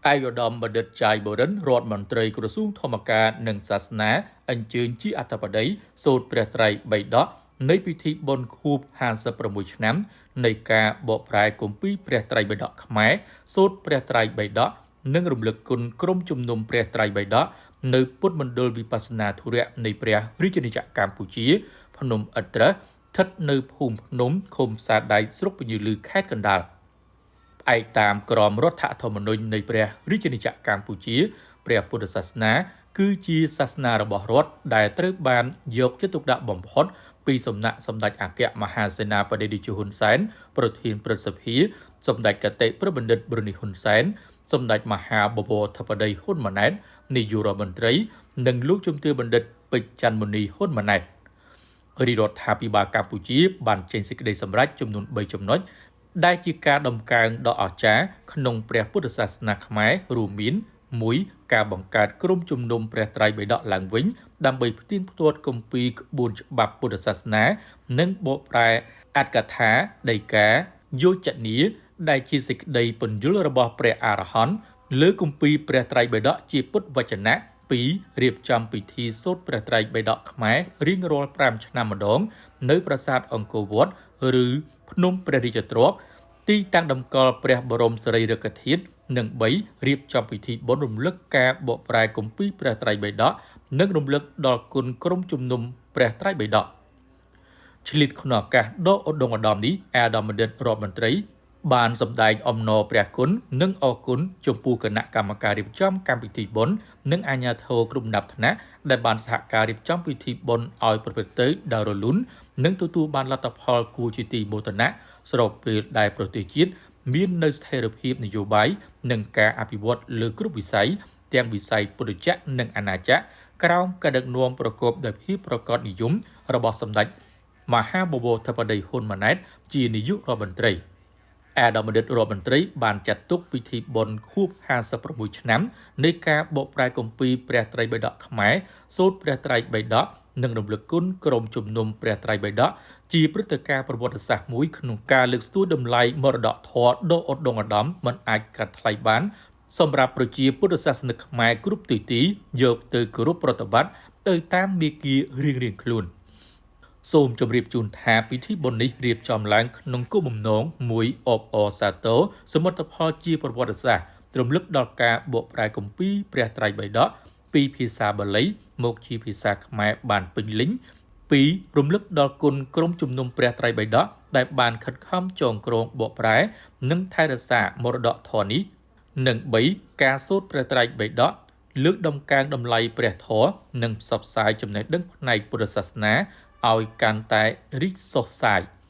ឯកឧត្តមបណ្ឌិតចាយបូរិនរដ្ឋមន្ត្រីក្រសួងធម្មការនិងសាសនាអញ្ជើញជាអធិបតីសូត្រព្រះត្រៃបិដកនៃពិធីបុណ្យខួប56ឆ្នាំនៃការបកប្រែគម្ពីរព្រះត្រៃបិដកខ្មែរសូត្រព្រះត្រៃបិដកនិងរំលឹកគុណក្រុមជំនុំព្រះត្រៃបិដកនៅពុទ្ធមណ្ឌលវិបស្សនាធុរៈនៃព្រះរាជាណាចក្រកម្ពុជា ភ្នំឥត្រស្ថិតនៅភូមិភ្នំឃុំផ្សារដែកស្រុកពញាលឺខេត្តកណ្ដាលផ្អែកតាមក្រមរដ្ឋធម្មនុញ្ញនៃព្រះរាជាណាចក្រកម្ពុជា ព្រះពុទ្ធសាសនា គឺជាសាសនារបស់រដ្ឋដែលត្រូវបានយកចិត្តទុកដាក់បំផុតពីសំណាក់សម្ដេចអគ្គមហាសេនាបតីតេជោហ៊ុនសែនប្រធានព្រឹទ្ធសភាសម្ដេចគតិព្រះបណ្ឌិតប្រនីហ៊ុនសែនសម្ដេចមហាបវរធិបតីហ៊ុនម៉ាណែតនាយករដ្ឋមន្ត្រី និងលោកជំទាវបណ្ឌិតពេជ្រច័ន្ទមុនីហ៊ុនម៉ាណែតរាជរដ្ឋាភិបាលកម្ពុជាបានចេញសេចក្តីសម្រេចចំនួន3ចំណុចដែលជាការដំកើងដ៏អស្ចារ្យក្នុងព្រះពុទ្ធសាសនាខ្មែររួមមាន1ការបង្កើតក្រុមជំនុំព្រះត្រៃបិដកឡើងវិញដើម្បីផ្ទៀងផ្ទាត់គម្ពីរក្បួនច្បាប់ពុទ្ធសាសនា និងបកប្រែអត្ថកថាដីកាយោជនាដែលជាសេចក្តីពន្យល់របស់ព្រះអរហន្តលើគម្ពីរព្រះត្រៃបិដកជាពុទ្ធវចនៈ2រៀបចំពិធីសូត្រព្រះត្រៃបិដកខ្មែររៀងរាល់5ឆ្នាំម្ដង នៅប្រាសាទអង្គរវត្តឬភ្នំព្រះរាជទ្រព្យទីតាំងតម្កល់ព្រះបរមសារីរិកធាតុនិង3រៀបចំពិធីបុណ្យរំលឹកការបកប្រែគម្ពីរព្រះត្រៃបិដកនិងរំលឹកដល់គុណក្រុមជំនុំព្រះត្រៃបិដកឆ្លៀតក្នុងឱកាសដ៏ឧត្តមឧត្តមនេះអាដាមបណ្ឌិតរដ្ឋមន្ត្រី បានសម្ដែងអំណរព្រះគុណនិងអរគុណចំពោះគណៈកម្មការរៀបចំកម្មវិធីបុណ្យនិងអាជ្ញាធរគ្រប់លំដាប់ថ្នាក់ដែលបានសហការរៀបចំពិធីបុណ្យឲ្យប្រព្រឹត្តទៅដោយរលូននិងទទួលបានលទ្ធផលគួរជាទីមោទនៈស្របពេលដែលប្រទេសជាតិមាននៅស្ថិរភាពនយោបាយនិងការអភិវឌ្ឍលើគ្រប់វិស័យទាំងវិស័យពុទ្ធចក្រនិងអាណាចក្រក្រោមការដឹកនាំប្រកបដោយភាពប្រកបនិយមរបស់សម្ដេចមហាបវរធិបតីហ៊ុនម៉ាណែតជានាយករដ្ឋមន្ត្រីអាដាមបណ្ឌិតរដ្ឋមន្ត្រីបានចាត់ទុកពិធីបុណ្យខួប56ឆ្នាំនៃការបកប្រែគម្ពីរព្រះត្រៃបិដកខ្មែរសូត្រព្រះត្រៃបិដកនិងរំលឹកគុណក្រុមជំនុំព្រះត្រៃបិដកជាព្រឹត្តិការណ៍ប្រវត្តិសាស្ត្រមួយក្នុងការលើកស្ទួយតម្លៃមរតកធម៌ដ៏ឧត្តមឧត្តមមិនអាចកាត់ថ្លៃបានសម្រាប់ប្រជាពុទ្ធសាសនិកខ្មែរគ្រប់ទិសទីយកទៅគោរពប្រតិបត្តិទៅតាមមាគ៌ារៀងៗខ្លួន។សូមជម្រាបជូនថាពិធីបុណ្យនេះរៀបចំឡើងក្នុងគោលបំណងមួយអបអរសាទរសមិទ្ធផលជាប្រវត្តិសាស្ត្ររំលឹកដល់ការបកប្រែគម្ពីរព្រះត្រៃបិដកពីភាសាបាលីមកជាភាសាខ្មែរបានពេញលេញ2រំលឹកដល់គុណក្រុមជំនុំព្រះត្រៃបិដកដែលបានខិតខំចងក្រងបកប្រែនិងថែរក្សាមរតកធម៌នេះនិង3ការសូត្រព្រះត្រៃបិដកលើកដំកើងតម្លៃព្រះធម៌និងផ្សព្វផ្សាយចំណេះដឹងផ្នែកពុទ្ធសាសនាឲ្យកាន់តែរីកសុះសាយ។